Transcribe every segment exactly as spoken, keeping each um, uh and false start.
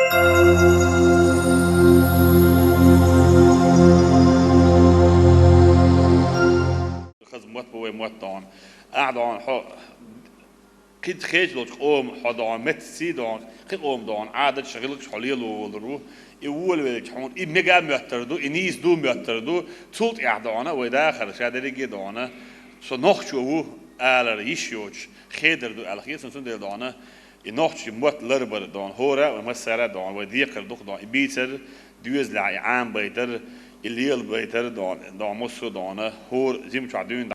Хаза мотт ба вай мотт дона. Ахь дона хьо кхид хеча долчу къома хьо дона, меттаций дона, кхин къома дона, Ӏадаташ, гӀиллакхаш хьо лело волур ву. И волавелча хьуна, и мега моьттар ду, и нийса ду моьттар ду, цул тӀаьхьа дона, вай дахар, ша дерриге а дона, со нохчо ву, алар йиш йоцуш, хедар ду аьлла хета суна, цундела дона, и нохчийн мотт ларбар дона, хӀора а вай массара а дона, вай декхар ду-кх дона, и бийцар, доьзалехь и Ӏамабайтар, и лелабайтар дона, дона массо а дона, хӀора жима чохь дуьйна.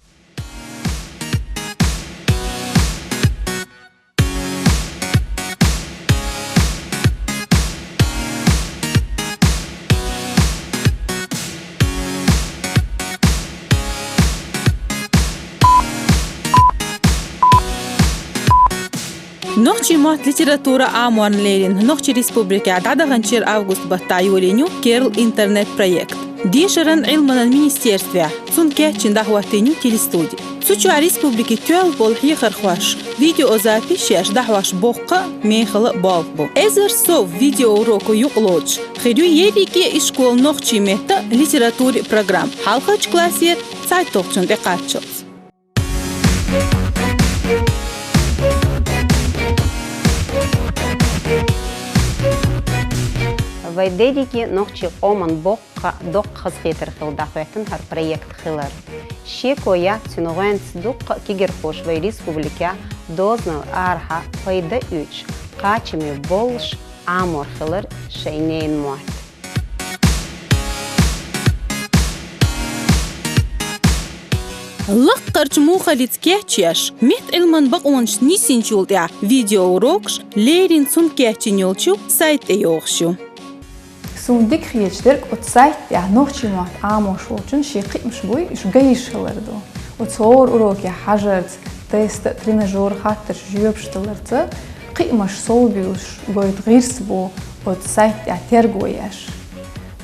Нохчийн мотт, литература Ӏаморна лерина Нохчийн Республикехь дӀадаханчу шеран август баттахь йолийна ю керла интернет-проект. Дешаран, Ӏилманан министерствехь цунна кечйина дӀахӀоттийна ю телестуди. Цу чохь республикин тоьлла болу хьехархоша видеозапись еш дӀахьош боккха а, мехала а болх бу. Эзар сов видеоуроко юкъалоцуш хир ю ерриге а ишколан нохчийн меттан а, литературин а программа, хьалхарчу классера цхьайтталгӀачунна тӀекхаччалц. Вай дерриге а нохчийн къоман боккха а, доккха а хазахетар хилла дӀахӀоьттина хӀара проект хилар. Шеко яц цуьнан гӀоьнца дуккха а кегийрхоша вай республикехь дозанал арахьа пайда а оьцуш, кхачаме боллуш Ӏамор хилар шайн ненан мотт. Лаккхарчу мухӀалица кечъеш, меттан Ӏилманан бакъонашца нисйинчул тӀаьхьа видеоурокаш леррина цунна кечйина йолчу сайта тӀе йогӀуш ю. Суна дика хеташ дерг оцу сайта тӀехь нохчийн мотт Ӏамош волчун шен кхиамаш буй, уьш ган йиш хилар ду. Оцу хӀора урокехь хьажарца, теста а, тренажёра хаттарш жоьпаш даларца, кхиамаш совбуьйлуш гойту гӀирс бу оцу сайта тӀехь терго еш.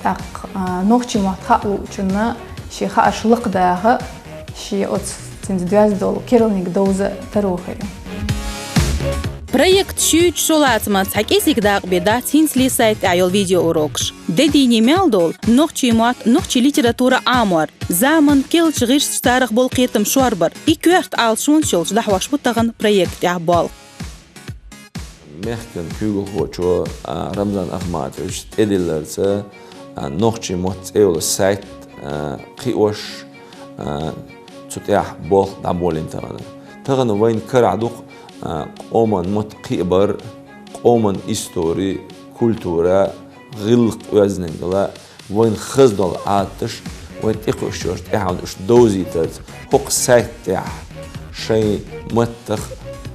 ТӀаккха, а, нохчийн мотт хаа луучунна шен хаарш лакхадаха, шен оцу цуьнца доьзна долу керланиг довза а таро хир ю. Проект шуьйчу шо лацаман цхьа кӀезиг дакъа бен дац хӀинцале сайта тӀехь йолу видеоурокаш. Де дийне мел долу нохчийн мотт, нохчийн литература Ӏамор, заманан керлачу гӀирсаша царах болу кхетам шорбар, и коьрта Ӏалашонаш йолчу дӀахьош бу тахана проект тӀехь болх. Мехкан куьйгалхочо, а, Рамзан Ахматовича тӀедилларца, а, нохчийн мотт цӀе йолу сайт, а, кхиош, а, цу тӀехь болх дӀаболийна тахана. Тахана вайна карахь ду-кх, а, къоман мотт кхиабар, къоман истори, культура, гӀиллакх-оьздангалла, вайна хаза долу Ӏадаташ, вайна тӀекхуьуш йолчу тӀаьхьенна уьш довзийтарца, хӀокху сайта тӀехь шайн маттах,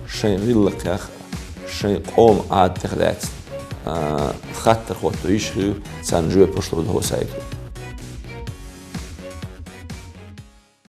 шайн гӀиллакхех, шайн къоман Ӏадатех лаьцна, а, хаттар хӀотто йиш хир ю, царна жоьпаш лур ду хӀокху сайто.